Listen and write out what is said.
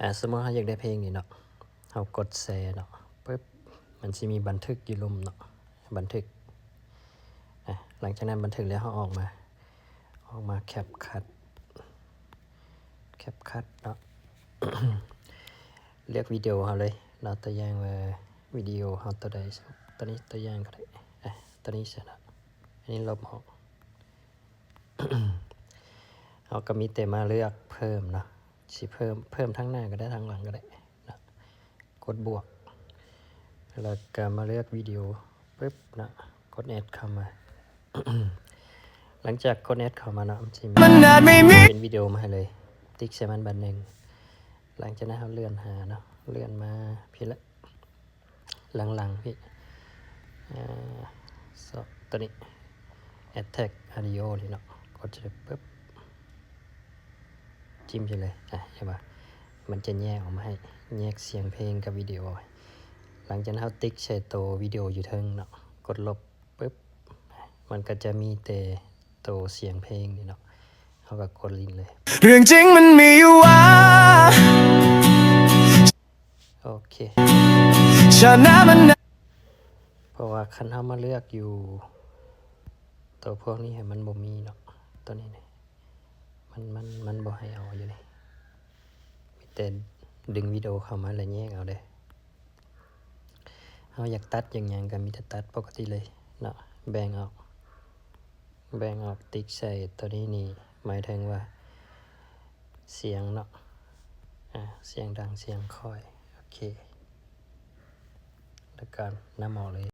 ອາ ສົມມຸດເຮົາຢາກໄດ້ເພງນີ້ເນາະ ເຮົາກົດແຊເນາະ ປຶບ ມັນຊິມີບັນທຶກຢູ່ລຸ່ມເນາະ ບັນທຶກ ອາ ຫຼັງຈາກນັ້ນບັນທຶກແລ້ວເຮົາອອກມາ ອອກມາແຄັບຄັດ ແຄັບຄັດເນາະ ເລືອກວິດີໂອເຮົາເລີຍເນາະ ຕົວຢ່າງວ່າວິດີໂອເຮົາຕົວໃດ ຕົວນີ້ຕົວຢ່າງກໍໄດ້ ອາ ຕົວນີ້ຊະເນາະ ອັນນີ້ລົບອອກ ເຮົາກໍມີແຕ່ມາເລືອກເພີ່ມເນາະ ຊິເພີ່ມ ເພີ່ມທາງໜ້າກໍໄດ້ ທາງຫຼັງກໍໄດ້ເນາະ ກົດບວກ ແລ້ວກໍມາເລືອກວິດີໂອ ປຶບເນາະ ກົດແອັດເຂົ້າມາ ຫຼັງຈາກກົດແອັດເຂົ້າມາເນາະ ມັນຊິມີ ເປັນວິດີໂອມາໃຫ້ເລີຍ ຕິກໃສ່ມັນບາດໜຶ່ງ ຫຼັງຈາກນັ້ນເຮົາເລື່ອນຫາເນາະ ເລື່ອນມາພີ້ລະ ຫຼັງໆ ພີ້ ອາ ໂຊ ຕົວນີ້ Attack Audio ນີ້ເນາະ ກົດໃສ່ປຶບ ຈິ້ມໃສ່ເລີຍ ອາ ເຫັນບໍ່ ມັນຈະແຍກອອກມາໃຫ້ ແຍກສຽງເພງກັບວິດີໂອ ຫຼັງຈາກນັ້ນເຮົາຕິກໃສ່ໂຕວິດີໂອຢູ່ເທິງເນາະ ກົດລົບ ປຶບ ມັນກໍຈະມີແຕ່ໂຕສຽງເພງນີ້ເນາະ ເຮົາກໍກົດລິ້ນເລີຍ ເລື່ອງຈິງມັນມີຢູ່ວ່າ ໂອເຄ ຊະນະມັນ ເພາະວ່າຄັນເຮົາມາເລືອກຢູ່ໂຕພວກນີ້ ມັນບໍ່ມີເນາະ ໂຕນີ້ນີ້ ມັນ ມັນ ມັນບໍ່ໃຫ້ເອົາຢູ່ນີ້ ມີແຕ່ດຶງວິດີໂອເຂົ້າມາແລ້ວແຍກເອົາເດີ້ ເຮົາຢາກຕັດຢາກຫຍັງກໍມີແຕ່ຕັດປົກກະຕິເລີຍເນາະ ແບ່ງອອກ ແບ່ງອອກ ຕິກໃສ່ໂຕນີ້ນີ້ ໝາຍເຖິງວ່າສຽງເນາະ ອາ ສຽງດັງ ສຽງຄ່ອຍ ໂອເຄ ແລ້ວກໍນຳອອກເລີຍ